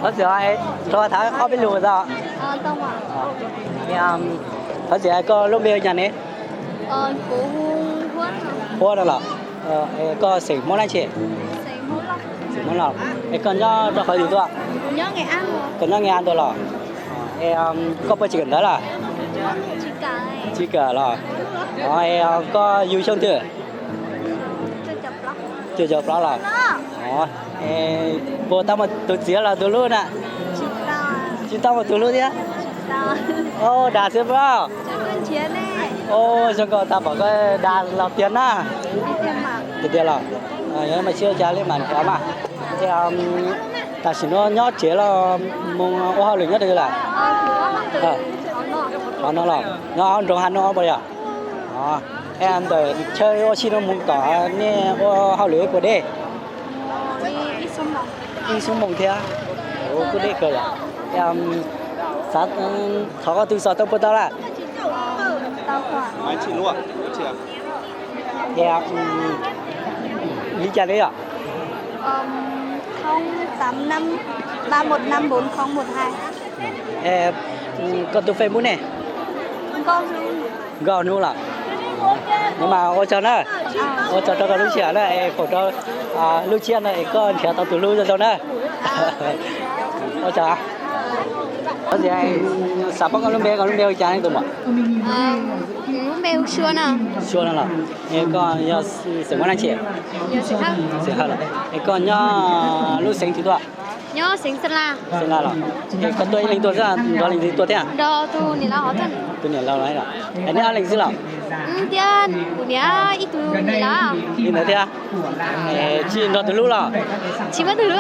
Thov txim, thov tham ob peb lus tau. Thov txim, koj lub npe hu cas ne? Huab no los? Koj xeem Hmoob dab tsi? Xeem Hmoob los? Es koj nyob rau qhov twg tuaj? Koj nyob Nge As tuaj los? Es koj puas tseem kawm ntawv lawm? Tsis kawm los? Koj yug xyoo twg? Cuaj caum plaub los? Puas tau muaj tus txiv los tus hlub na? Tsis tau muaj tus hlub thiab. Dag xwb pab. Zoo nkauj, tau pom koj dag los tiag na. Tiag tiag los? Yog mas tsis ua cas li mas nrhiav mas. Tam sim no nyob tsev los mus ua hauj lwm nyob twg lawm? Qhov no los nyob nroog Hav Nuj puas yog? Ntawm chaw ua si no mus tom nej ua hauj lwm puas deb? Ib xuab moos thiab. Kuj deb kawg yom. Xav thov koj tus xov tooj puas tau lawm? Li cas ne yom? Koj tus Facebook ne? Nkauj Hnub los? Mas ua tsaug na. Ua tsaug rau koj lub sij hawm na, es foom rau lub tshiab no es koj nrhiav tau tus hlub zoo zoo na. Ua tsaug. Xav paub koj lub npe, koj lub npe hu cas ne tus muam? Lub npe hu Sua no. Sua no los? Koj yog xeem Hmoob dab tsi? Xeem Hawj los? Es koj nyob lub xeev twg tuaj? Nyob xeev Xeeb Las. Xeeb Las los? Es koj tuaj ib leeg tuaj xwb nrog leej twg tuaj thiab? Nrog tus niam laus hov tuaj. Tus niam laus los? Es neb ob leeg xwb los? Thiab kuv niam ib tug niam laus. Li ntawd thiab? Tsis nrog tus hlub los? Tsis muaj tus hlub.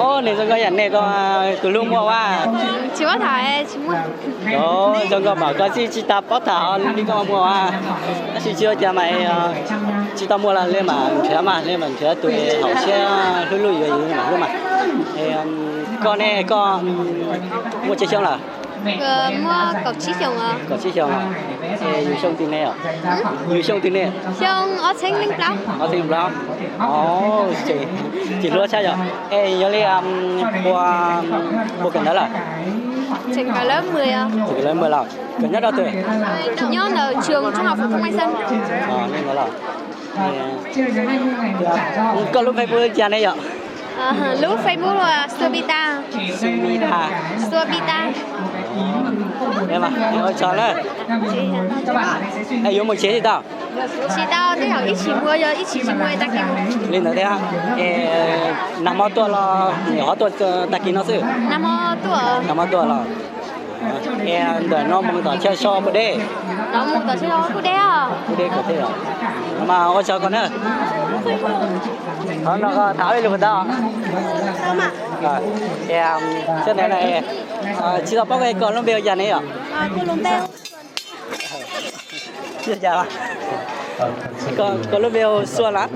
Os, nej zoo nkauj yam nej koj tus hlub muaj ua? Tsis paub tham, tsis muaj. Os, zoo nkauj mas koj txij tsis tau paub tham li koj muaj ua. Tab sis tsis ua cas mas, tsis tau muaj los li mas nrhiav mas li mas nrhiav tus haum siab hlub hlub yus yus mam hlub mas. Koj ne koj muaj tsawg xyoo lawm? Muaj kaum tsib xyoo. Kaum tsib xyoo. Es yus xyoo twg ne? Yus xyoo twg ne? Xyoo ob txhiab leej plaub. Ob txhiab leej plaub. Os, ces hluas tshaj yom. Es yog li puas, puas kawm ntawv lawm? Tseem kawm lab mười. Tseem kawm lab mười los? Kawm nyob rau twg? Nyob ntawm trường trung học phổ thông Mai Sơn. Li ntawd los? Koj lub Facebook li cas ne yom? Lub Facebook Suabita. Suabita. Suabita. Ua tsaug na. Es yuav mus tsev tsis tau? Tsis tau, tej zaum ib chim mus, yog ib chim tsis mus tag kis mus. Li ntawd thiab. Es nag hmo tuaj los nyuam qhuav tuaj tag kis no xwb? Nag hmo tuaj. Nag hmo tuaj los? Es ntawm no mus tom chaw so puas deb? No mus tom chaw so kuj deb os. Kuj deb kawg thiab os. Mas ua tsaug koj na. Thov no koj tham ib lus puas tau? Tsis tau paub koj lub npe hu cas ne yom? Koj lub npe hu Sua los?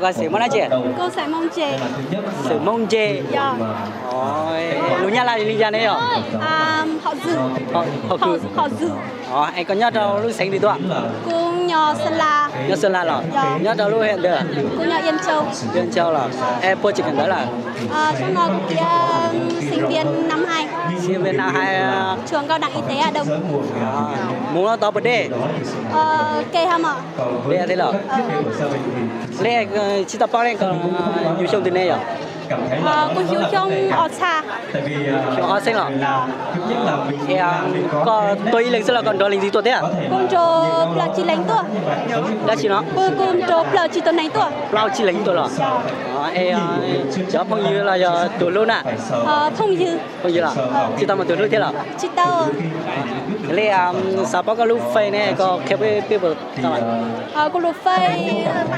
Koj xeem Hmoob dab tsi? Xeem Hmoob Ntse. Lus Nyab Laj li cas ne yom? Es koj nyob rau lub xeev twg tuaj? Nyob Xeeb Las los? Nyob rau lub hia ntawd? Yaj Ntsau los? Es puas tseem kawm ntawv lawm? Sinh viên năm hai. Mus no tod puas deb? Deb thiab los? Li tsis tau paub li, koj yug xyoo twg ne yom? Kuv yug xyoo ob txhiab. Xyoo ob txhiab los? Koj tuaj ib leeg xwb los koj nrog leej twg tuaj thiab? Kuv nrog plaws tsis leeg tuaj. Dab tsi no? Kuv nrog plaws tsis tau neeg tuaj. Plaub tsis leeg tuaj los? Es cov phooj ywg los yog tus hlub na? Phooj ywg. Phooj ywg los? Tsis tau muaj tus hlub thiab los? Tsis tau. Li xav paub koj lub Face ne, koj qhia peb puas tau? Kuv lub Face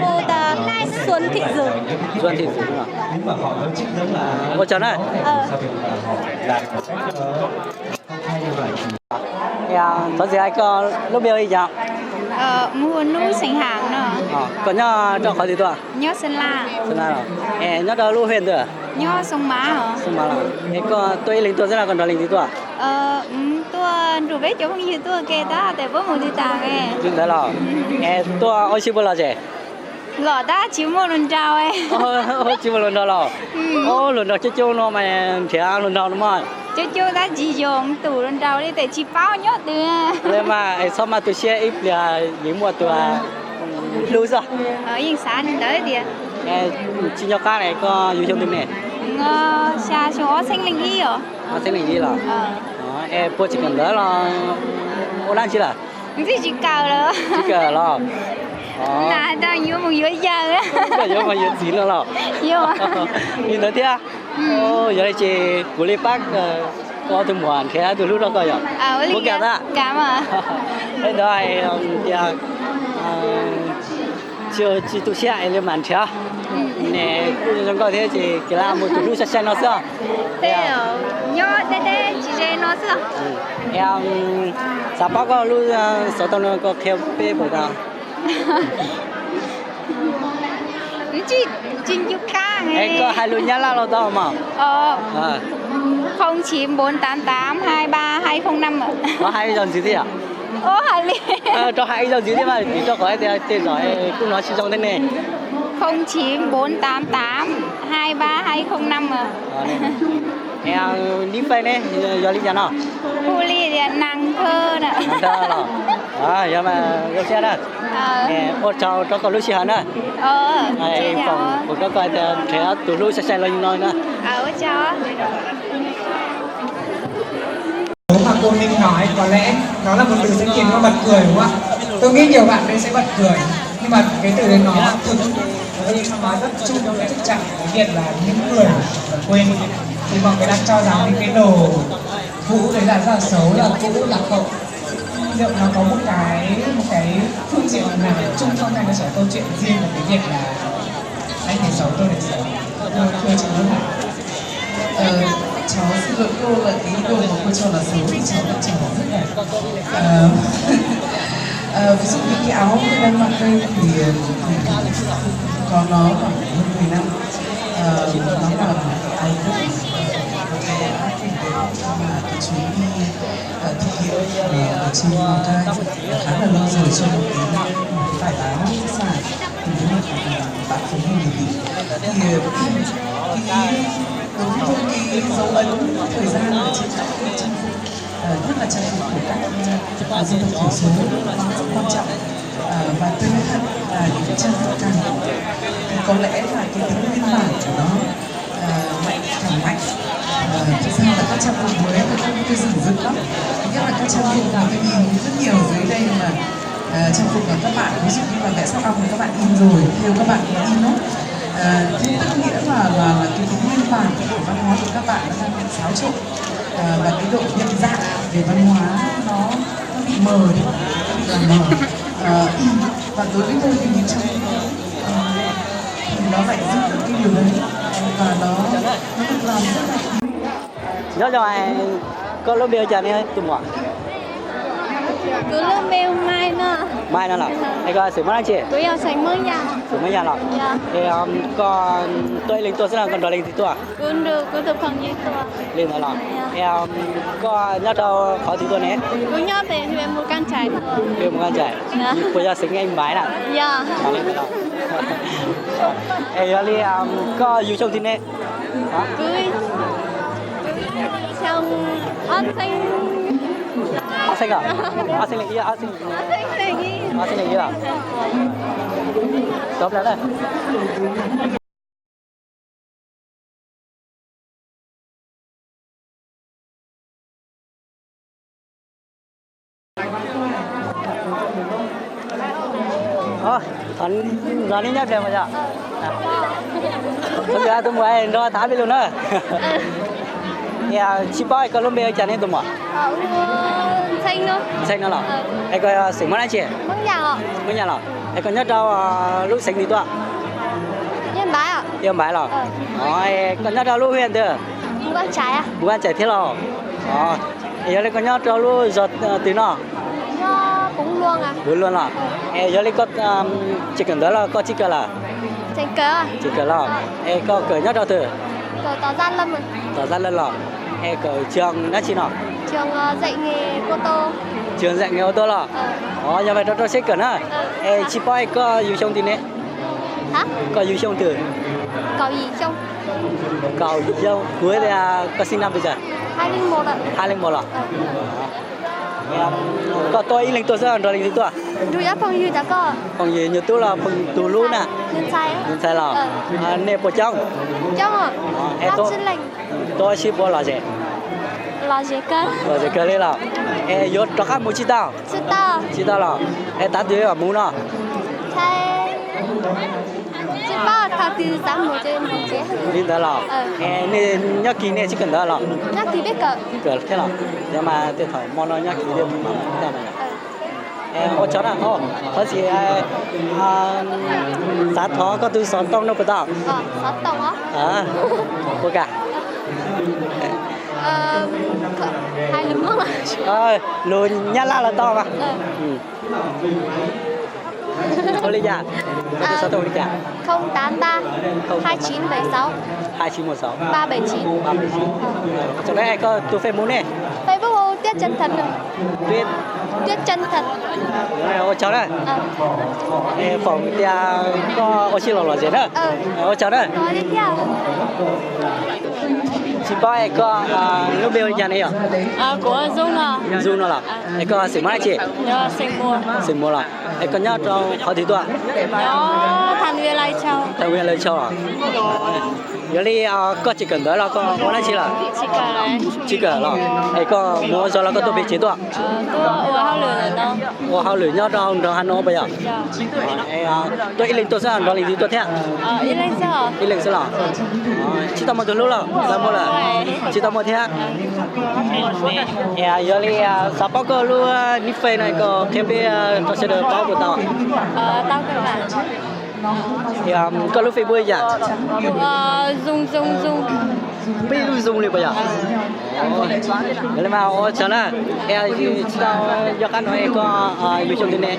hu tas Xuân Thị Dường. Xuân Thị Dường los? Ua tsaug na. Thov txim, koj lub npe hu li cas? Mus hu Nub xeem Ham no. Koj nyob rau qhov twg tuaj? Nyob Xeeb Las. Xeeb Las los? Es nyob rau lub hia ntawd? Nyob Xoo Mav. Xoo Mav los? Es koj tuaj ib leeg tuaj xwb los koj nrog leej twg tuaj? Tuaj nrog peb cov phooj ywg tuaj ke tab tes puab mus tsis tas. Li ntawd los? Es tuaj ua si puas los tsev? Los tab tsis muaj hluas nraug. Tsis muaj hluas nraug los? Hluas nraug coob coob no mas nrhiav hluas nraug no mas. Coob coob tab tsis yog tus hluas nraug li tes tsis paub nyob twg. Li mas es txhob maj tu siab, ib pliag yeej muaj tus hlub xwb. Yeej xav li ntawd tiag. Tsis nco qab ne, koj yug xyoo twg ne? Xya xyoo, ob txhiab leej ib os. Ob txhiab leej ib los? Es puag tseem kawm ntawv los ua dab tsi lawm? Tsis kawm lawm. Tsis kawm los? Nas tas yuav mus yuav yawg. Yuav mus yuav txiv no los? Li ntawd thiab. Yog li ces kuv li pab ua tus muam nrhiav tus hlub rau koj yom. Ua li cas tab? Li ntawd tias tsis tu siab es li mam nrhiav. Ne kuj zoo nkauj thiab ces kev laj mus tus hlub sai sai no xwb. Nyob deb deb tsis ze no xwb. Xav paub koj lub xov tooj no koj qhia peb puas tau? Tsis ncu qab. Es koj hais lus Nyab Laj los tau mas? Không chín bốn tám tám hai ba hai không năm. Koj hais ib zaug ntxiv thiab yom? Rau hais ib zaug ntxiv thiab mas vim rau qhov tias tej zaum kuj hnov tsis zoo thiab ne. Không chín bốn tám tám hai ba hai không năm. Nib fej ne, yog li cas no? Hu li tias Nas Thawj na. Nas Thawj los? Yog mas zoo siab na. Ua tsaug rau koj lub sij hawm na. Foom koj koj tias nrhiav tus hlub sai sai los li no na. Ua tsaug. Mà cô Minh nói có lẽ nó là một từ sẽ khiến con bật cười đúng không ạ? Tôi nghĩ nhiều bạn đây sẽ bật cười. Nhưng mà cái từ đấy nó thực sự nó rất chung với thực trạng của cái việc là những người quên. Thì mọi người đang cho rằng những cái đồ cũ đấy là rất là xấu, rất là cũ, lạc hậu. Liệu nó có một cái một cái phương diện nào để chung cho thành nó trở thành câu chuyện riêng về cái việc là anh này xấu tôi này xấu? Thưa, thưa chị Hương ạ. Ờ, cháu xin lỗi cô là cái đồ mà cô cho là xấu thì cháu đã cho rất là ờ, ờ, ví dụ như cái áo tôi đang mặc đây thì, thì có nó khoảng hơn mười năm. Ờ, nó là một cái áo cũ, ờ, một cái áo kỷ niệm mà cái chuyến đi, ờ, thực hiện, ờ, ở trên Lào Cai khá là lâu rồi, trong một cái, một cái bài báo khách sạn cùng với lại, ờ, bạn Phùng Hưng thì, thì, ờ, cái, đối với tôi cái dấu ấn thời gian ở trên các cái trang phục, ờ, nhất là trang phục của các, ờ, dân tộc thiểu số nó rất quan trọng. Ờ, và tôi nói thật là những cái trang phục cài thì có lẽ là cái tính nguyên bản của nó, ờ, mạnh, càng mạnh. Ờ, thực ra là các trang phục mới tôi không, tôi dửng dưng lắm. Nhất là các trang phục mà tôi nhìn rất nhiều dưới đây mà, ờ, trang phục mà các bạn, ví dụ như là vẽ sắp ong thì các bạn in rồi, theo các bạn có in không? Ờ, thế tức nghĩa là, là, là cái tính nguyên bản của văn hóa của các bạn nó đang bị xáo trộn. Ờ, và cái độ nhận dạng về văn hóa nó, nó bị mờ đi, nó bị làm mờ. Ờ, và đối với tôi thì nhìn trong, ờ, thì nó lại giữ được cái điều đấy. Và nó, nó được làm rất là kỹ. Nyob zoo, koj lub npe ua cas ne tus muam? Kuv lub npe hu Mai no. Mai no los? Es koj xeem Hmoob dab tsi? Kuv yog xeem Hmoob Yaj. Xeem Hmoob Yaj los? Es koj tuaj ib leeg tuaj xwb los koj nrog leej twg tuaj? Kuv nrog kuv tus phooj ywg tuaj. Li ntawd los? Es koj nyob rau qhov twg tuaj ne? Kuv nyob pem Mus Kab Ntsaim. Mus Kab Ntsaim. Puas yog xeem Nkaij Npaim na? Yog. Es yog li koj yug xyoo twg ne? Kuv xyoo ob txhiab, ob txhiab leej ib, ob txhiab leej ib los? Cov plaws na. Nrog nej nyob pliag mas yog? Tus muam nrog tham peb lus na. Tsis paub koj lub npe ua cas ne tus muam? Ntxhee no los? Es koj xeem Hmoob dab tsi? Hmoob Yaj los? Es koj nyob rau lub xeev twg tuaj? Yaj Npaim los? Koj nyob rau lub hwj twg? Mus Kab Ntsaim thiab los? Es yog li koj nyob rau lub zos twg no? Puv Luag los? Es yog li koj tseem kawm ntawv los koj tsis kawm lawm? Tseem kawm los? Es koj kawm nyob rau twg? Tom Zaj Laj los? Es kawm trường dab tsi no? Trường dạy nghề ô tô los? Yog mas rau rau siab kawm na. Es tsis paub koj yug xyoo twg ne? Hả? Koj yug xyoo twg? Kaum yim xyoo. Kaum yim xyoo, kuv tias koj sinh năm bao giờ? Hai không một ạ. Hai không một los? Ờ. Koj tuaj ib leeg tuaj xwb nrog leej twg tuaj? Nrog ib phooj ywg cov koj. Phooj ywg, nws tub los phooj ywg, tus hlub na? Nws ntxhais. Nws ntxhais los? Nws ntxhais los? Nws ntxhais los? Coob. Coob os. Tus, tuaj sib puag lom zem? Lom zem kawg. Lom zem kawg li los? Es yuav rov qab mus tsis tau? Tsis tau. Tsis tau los? Es tav twg mus no? Tsis paub, thaum twg xav mus ces mus. Li ntawd los? Es nej nyob kis nej tsis kawm ntawv los? Kawm thiab los? Yog mas tej thaum hmo no nyob kis thiaj mus tau. Ua tsaug na. Thov txim, xav thov koj tus xov tooj no puas tau? Puas kam? Lus Nyab Laj los tau mas. Ua li cas? Koj tus xov tooj li cas? Không tám ba hai chín bảy sáu ba bảy chín. Ua tsaug na. Koj tus Facebook ne? Facebook Tuyết Chân Thật. Tuyết Chân Thật. Ua tsaug na. Foom tias koj ua si los lom zem na. Ua tsaug na. Tsis paub es koj lub npe hu li cas ne yom? Zoo no los? Es koj xeem Hmoob dab tsi? Xeem Muas los? Es koj nyob rau qhov twg tuaj? Thaum Vij Lai Châu los? Yog li koj tseem kawm ntawv los koj ua dab tsi lawm? Tsis kawm los? Es koj mus ua zog los koj tuaj pem tsev tuaj? Ua hauj lwm nyob rau nroog Hà Nội puas yog? Tuaj ib leeg tuaj xwb nrog leej twg tuaj thiab? Ib leeg xwb los? Tsis tau muaj tus hlub los? Tsis tau muaj lawm? Tsis tau muaj thiab. Yog li xav paub koj lub nick Face no koj qhia peb rau sawv daws paub puas tau? Koj lub Facebook yam? Peb lub Zoom li puas yog? Yog li mas ua tsaug na. Tsis tau, yog qab no es koj yug xyoo twg ne?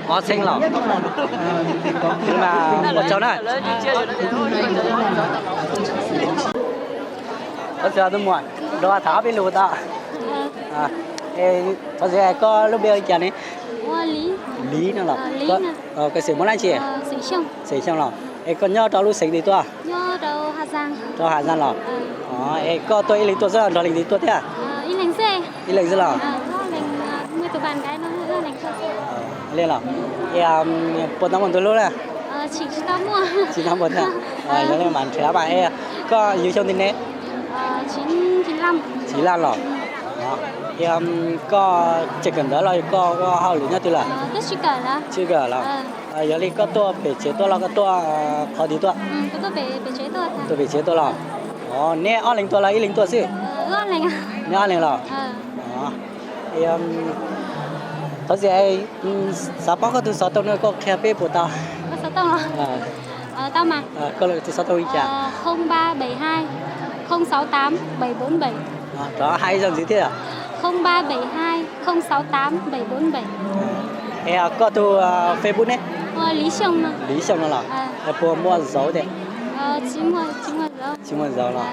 Ob txheeb los? Ua tsaug na. Thov txim tus muam, nrog tham ob peb lus tau. Thov txim, koj lub npe hu li cas ne? Liv no los? Koj xeem Hmoob dab tsi? Xeem Xyooj los? Es koj nyob rau lub xeev twg tuaj? Rau Hà Giang los? Es koj tuaj ib leeg tuaj xwb nrog leej twg tuaj thiab? Ib leeg xwb los? Li los? Puas tau muaj tus hlub na? Tsis tau muaj thiab. Yog li mas nrhiav mas, koj yug xyoo twg ne? Txiv Laj los? Koj tseem kawm ntawv los koj hauj lwm nyob twg lawm? Tsis kawm los? Yog li koj tuaj pem tsev tuaj los koj tuaj qhov twg tuaj? Tuaj pem tsev tuaj los? Neb ob leeg tuaj los ib leeg tuaj xwb? Neb ob leeg los? Thov txim, xav paub koj tus xov tooj no koj qhia peb puas tau? Koj tus xov tooj li cas? Rov hais ib zaug ntxiv thiab. Es koj tus Facebook ne? Liv Xyooj no los? Puas muaj zauv thiab? Tsis muaj zauv los?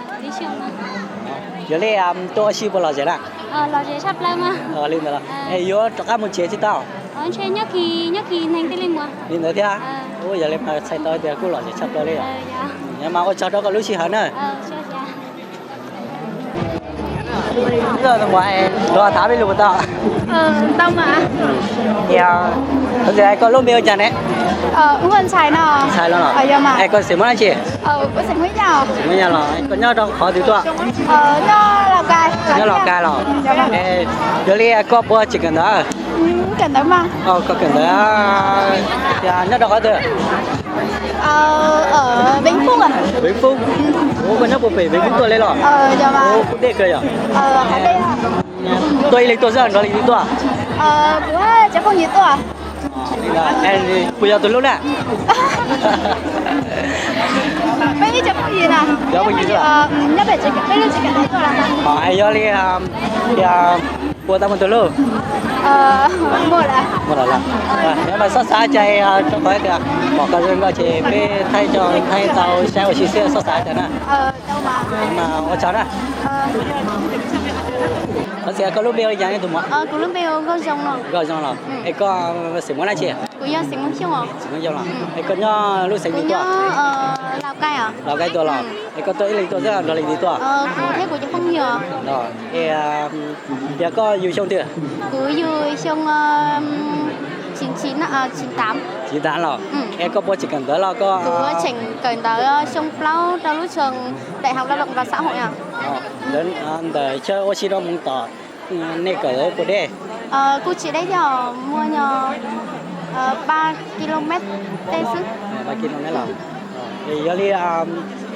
Yog li tuaj ua si puas lom zem na? Li ntawd los? Es yuav rov qab mus tsev tsis tau? Li ntawd thiab? Yog li mas txhais tau tias kuj lom zem tshaj plaws li os. Mas ua tsaug rau koj lub sij hawm na. Los tham peb lus puas tau? Thov txim, koj lub npe hu cas ne? Ntxhais los? Es koj xeem Hmoob dab tsi? Xeem Hmoob Yaj los? Koj nyob rau qhov twg tuaj? Nyob Los Kais los? Yog li koj puas tseem kawm ntawv? Koj kawm ntawv. Nyob rau qhov twg? Vĩnh Phúc. Koj nyob puag pem Vĩnh Phúc tuaj li los? Kuj deb kawg yom. Tuaj ib leeg tuaj xwb nrog leej twg tuaj? Puas yog tus hlub na? Yog li, puas tau muaj tus hlub? Muaj lawm los? Nyob mas xob xav cas rau qhov tias pom koj zoo nkauj ces peb thaij tso thaij tau saib ua si xwb, xob xav cas na. Mas ua tsaug na. Thov txim, koj lub npe ua li cas ne tus muam? Kuv lub npe hu Nkauj Zoo no. Nkauj Zoo los. Es koj xeem Muas dab tsi? Kuv yog xeem Muas Xyooj os. Xeem Muas Xyooj los. Es koj nyob lub xeev twg tuaj? Lào Cai os. Lào Cai tuaj los. Es koj tuaj ib leeg tuaj xwb los nrog leej twg tuaj? Kuv thiab kuv cov phooj ywg. Es yog koj yug xyoo twg? Kuv yug xyoo chín tám. Chín tám los. Es koj puas tseem kawm ntawv los koj? Kuv tseem kawm ntawv xyoo plaub rau lub trường Đại học Lao động và Xã hội. Ntawm chaw ua si rau Hmoob tom nej kawm puas deb? Kuj tsis deb thiab, muaj nyuag ba kilomev tej xwb. Ba kilomev los. Es yog li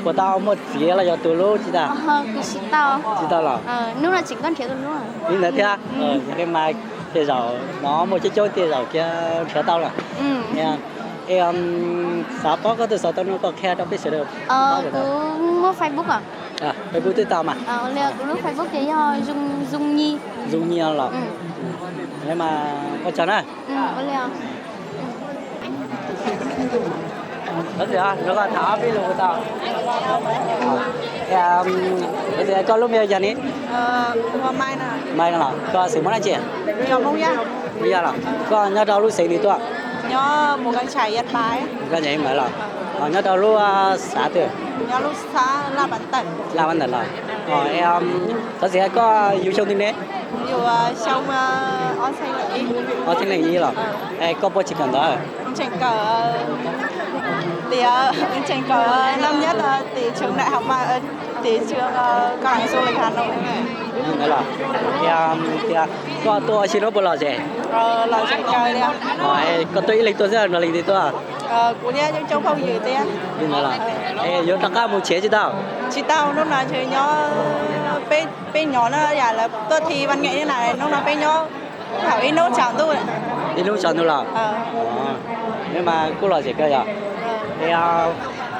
puas tau muaj txiv los yog tu lub tsis tau? Kuv tsis tau. Tsis tau los. Hnub no tseem koj nrhiav tus hlub. Li ntawd thiab. Yog li mas tej zaum no muaj coob coob tej zaum kiag nrhiav tau lawm. Es xav paub koj tus xov tooj no koj qhia rau peb sawv daws. Kuv muaj Facebook os. Facebook twb tau mas. Kuv lub Facebook ces yog Zoo Nyi. Zoo Nyi los. Li mas ua tsaug na. Thov txim, nrog koj tham ob peb lus puas tau? Thov txim, koj lub npe yog ni? Mai no los, koj xeem Muas dab tsi? Hmoob Yaj los. Koj nyob rau lub xeev twg tuaj? Koj nyob rau lub xav twg? Laj Pab Ntawm los. Thov txim, koj yug xyoo twg ne? Ob txhiab leej ib los. Es koj puas tseem kawm ntawv? Tseem kawm, tiam, tseem kawm năm nhất tiểu trường đại học mà, tiểu trường cao đẳng du lịch Hà Nội. Ntawd los. Tias koj tuaj ua si no puas lom zem? Lom zem kawg li. Koj tuaj ib leeg tuaj xwb nrog leej twg tuaj? Kuv thiab coob coob phooj ywg thiab. Li ntawd los. Es yuav rov qab mus tsev tsis tau? Tsis tau, hnub no nyob, peb nyob na, yam lawv tuaj thi văn nghệ na, hnub no peb nyob thaum ib hnub tsaus ntuj. Ib hnub tsaus ntuj los. Li mas kuj lom zem kawg yog. Es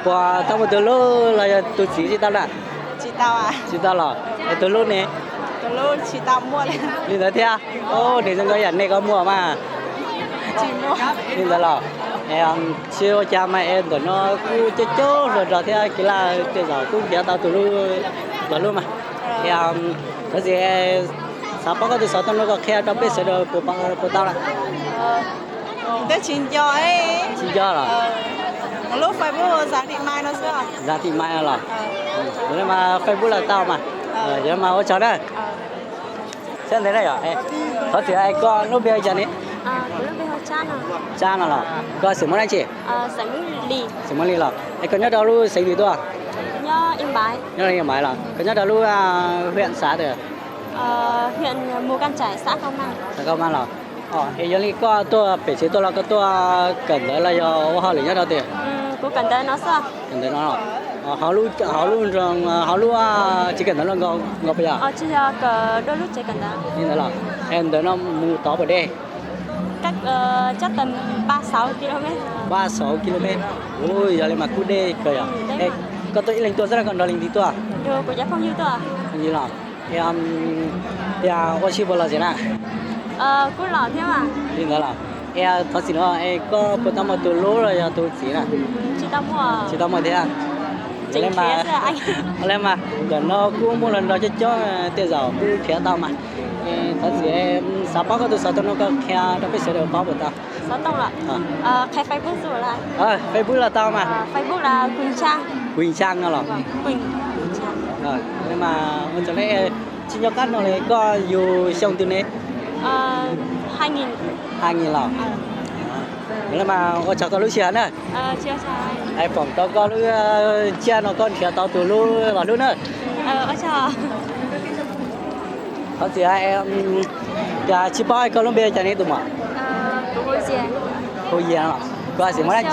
puas tau muaj tus hlub los yog tus txiv tsis tau na? Tsis tau los. Es tus hlub ne? Li ntawd thiab. Niam zoo nkauj yam nej koj muaj mas. Li ntawd los. Tsis ua cas mas es ntawm no kuj coob coob hluas nraug thiab kev laj tej zaum kuj nrhiav tau tus hlub los hlub mas. Es thov txim, xav paub koj tus xov tooj no koj qhia rau peb sawv daws puas tau na? Twb tsis nco. Tsis nco los? Lub Facebook Zam Thị Mai no xwb. Zam Thị Mai los. Yog li mas Facebook los tau mas. Yog li mas ua tsaug na. Sab ntev na yog. Thov txim, koj lub npe hu cas ni? Tsab no los. Koj xeem Muas dab tsi? Xeem Muas Lis los. Es koj nyob rau lub xeev twg tuaj? Nyob Yên Bái los. Koj nyob rau lub huyện xã twg? Xã Cao Mang los. Es yog li koj tuaj pem tsev tuaj los koj tuaj kawm ntawv los yog ua hauj lwm nyob rau twg? Kawm ntawv no los. Hauv lub, hauv lub, hauv lub tsev kawm ntawv no nkaus puas yog? Li ntawd los. Es ntawm no mus tod puas deb? Ba sáu ki lô mev. Ua, yog li mas kuj deb kawg yog. Es koj tuaj ib leeg tuaj xwb los koj nrog leej twg tuaj? Phooj ywg los. Tias ua si puas lom zem na? Li ntawd los. Es thov txim no es koj puas tau muaj tus hlub los yog tus txiv na? Tsis tau muaj thiab. Li mas ntawm no kuj muaj hluas nraug coob coob tej zaum kuj nrhiav tau mas. Thov txim, xav paub koj tus xov tooj no koj qhia rau peb sawv daws paub puas tau? Facebook los tau mas. Huis Xaj no los. Li mas ua tsaug, tsis nco qab no li koj yug xyoo twg ne? Hai nghìn los. Li mas ua tsaug koj lub sij hawm na. Foom rau koj lub tsiaj no koj nrhiav tau tus hlub los hlub na. Thov txim, cas tsis paub koj lub npe cas ne tus muam? Hu Yias los. Koj xeem Muas,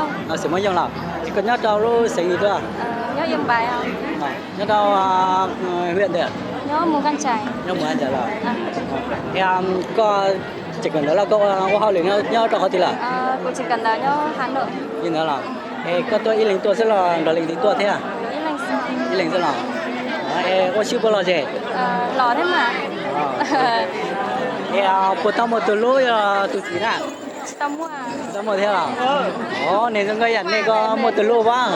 xeem Muas Yoog los. Koj nyob rau lub xeev twg tuaj? Nyob rau huyện twg? Nyob Mù Cang Chải los. Koj tseem kawm ntawv los koj ua hauj lwm nyob rau qhov twg lawm? Li ntawd los. Es koj tuaj ib leeg tuaj xwb los nrog leej twg tuaj thiab? Ib leeg xwb los. Es ua si puas lom zem? Es puas tau muaj tus hlub yog tus txiv na? Tsis tau muaj thiab los? Niam zoo nkauj yam nej koj muaj tus hlub pab?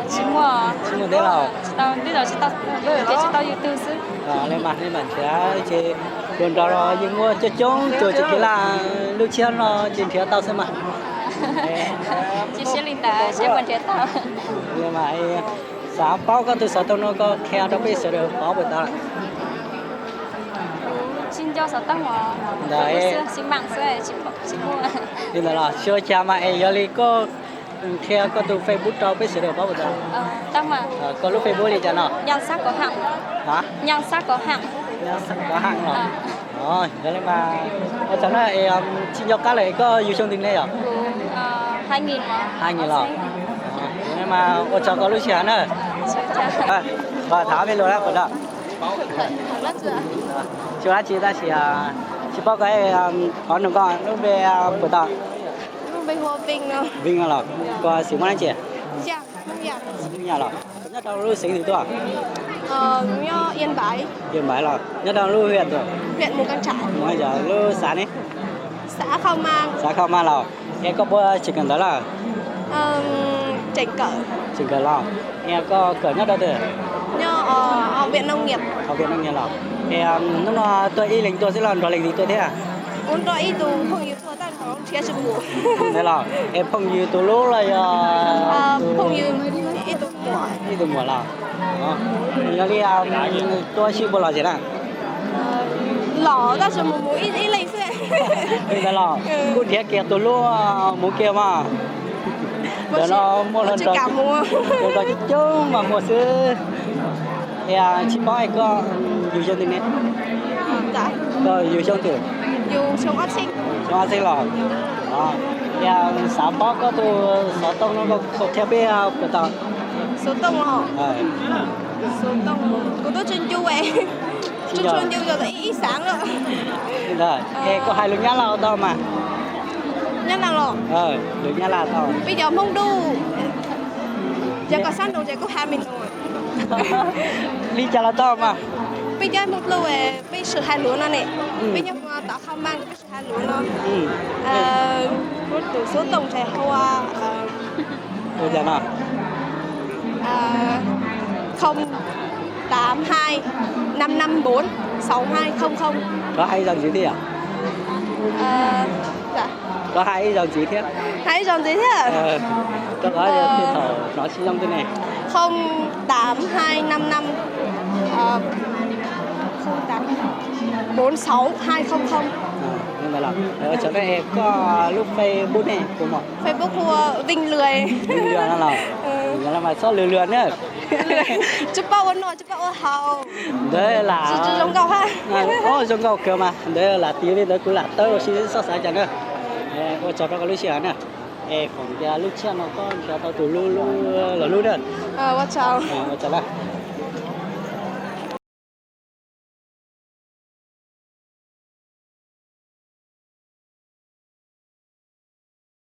Tsis muaj thiab los? Li mas, li mas nrhiav ces Tus nrog los yeej muaj coob coob tus tsis khiav laj, lub tshiab no tsis nrhiav tau xwb mas. Tsis siab li ntawd, seb puas nrhiav tau. Xav paub koj tus xov tooj no koj qhia rau peb sawv daws paub puas tau? Tsis nco xov tooj os. Ntawd xwb, xi mam xwb, tsis muaj. Li ntawd los tsis ua cas mas es yog li koj qhia koj tus Facebook rau peb sawv daws paub puas tau? Koj lub Facebook li cas no? Nyob Xab Kov Ham. Nyob Xab Kov Ham. Nyob Xab Kov Ham los. Yog li mas ua tsaug na, tsis nco qab lawm, koj yug xyoo twg ne yom? Hais los. Yog li mas ua tsaug koj lub sij hawm na. Koj tham ob peb lus na puas tau? Tsis ua dab tsi tab sis tsis paub koj, qhov nug koj lub npe puas tau? Vee los, koj xeem Hmoob dab tsi? Hmoob Yaj los. Koj nyob rau lub xeev twg tuaj? Yaj Npaiv los. Nyob rau lub huyện twg? Lub xav ne? Xav Khau Mas los. Es koj puas tseem kawm ntawv lawm? Tseem kawm los. Es koj kawm nyob rau twg? Học viện nông nghiệp los. Es hnub no tuaj ib leeg tuaj xwb los nrog leej twg tuaj thiab? Ntawd los, es phooj ywg tus hlub los yog ib tug muam los? Yog li tuaj sib puas lom zem na? Li ntawd los kuj nrhiav kiag tus hlub mus kiag mas. Ntawm no muaj hluas nraug coob coob mas muaj xwb. Es tsis paub es koj yug xyoo twg ne? Koj yug xyoo twg? Xyoo ob txhiab los. Es xav paub koj tus xov tooj no koj qhia peb puas tau? Xov tooj los? Kuv twb tsis ncu, tsis ncu ib xav lawm. Es koj hais lus Nyab Laj tau mas? Nyab Laj los? Lus Nyab Laj tau. Peb cov Hmoob Dub, yog koj sab nroog ces kuj hais me ntsis. Li cas los tau mas? Peb cov Hmoob Dub, peb sib hais lus no ne. Peb nyob tom Khau Mas peb sib hais lus no. Kuv tus xov tooj ces hu ua không tám hai năm năm bốn sáu hai không không. Koj hais ib zaug ntxiv thiab yom? Koj hais ib zaug ntxiv thiab. Hais ib zaug ntxiv thiab. Koj hais thiaj thaum hnov sib zoo thiab ne. Không tám hai năm năm, không tám bốn sáu hai không không. Ua tsaug na, es koj lub Facebook ne puas muaj? Facebook hu ua Vinh Lười. Vinh Lười no los? Yog li mas txhob lwm lwm na. Tsis paub ua noj tsis paub ua haus. Ntawd lam zoo nkauj ha. Zoo nkauj kawg mas, ntawd lam tiv li ntawd kuv lam tawb ua si txhob xav cas na. Ua tsaug rau koj lub sij hawm na. Es foom tias lub tshiab no koj nrhiav tau tus hlub los hlub na. Ua tsaug na.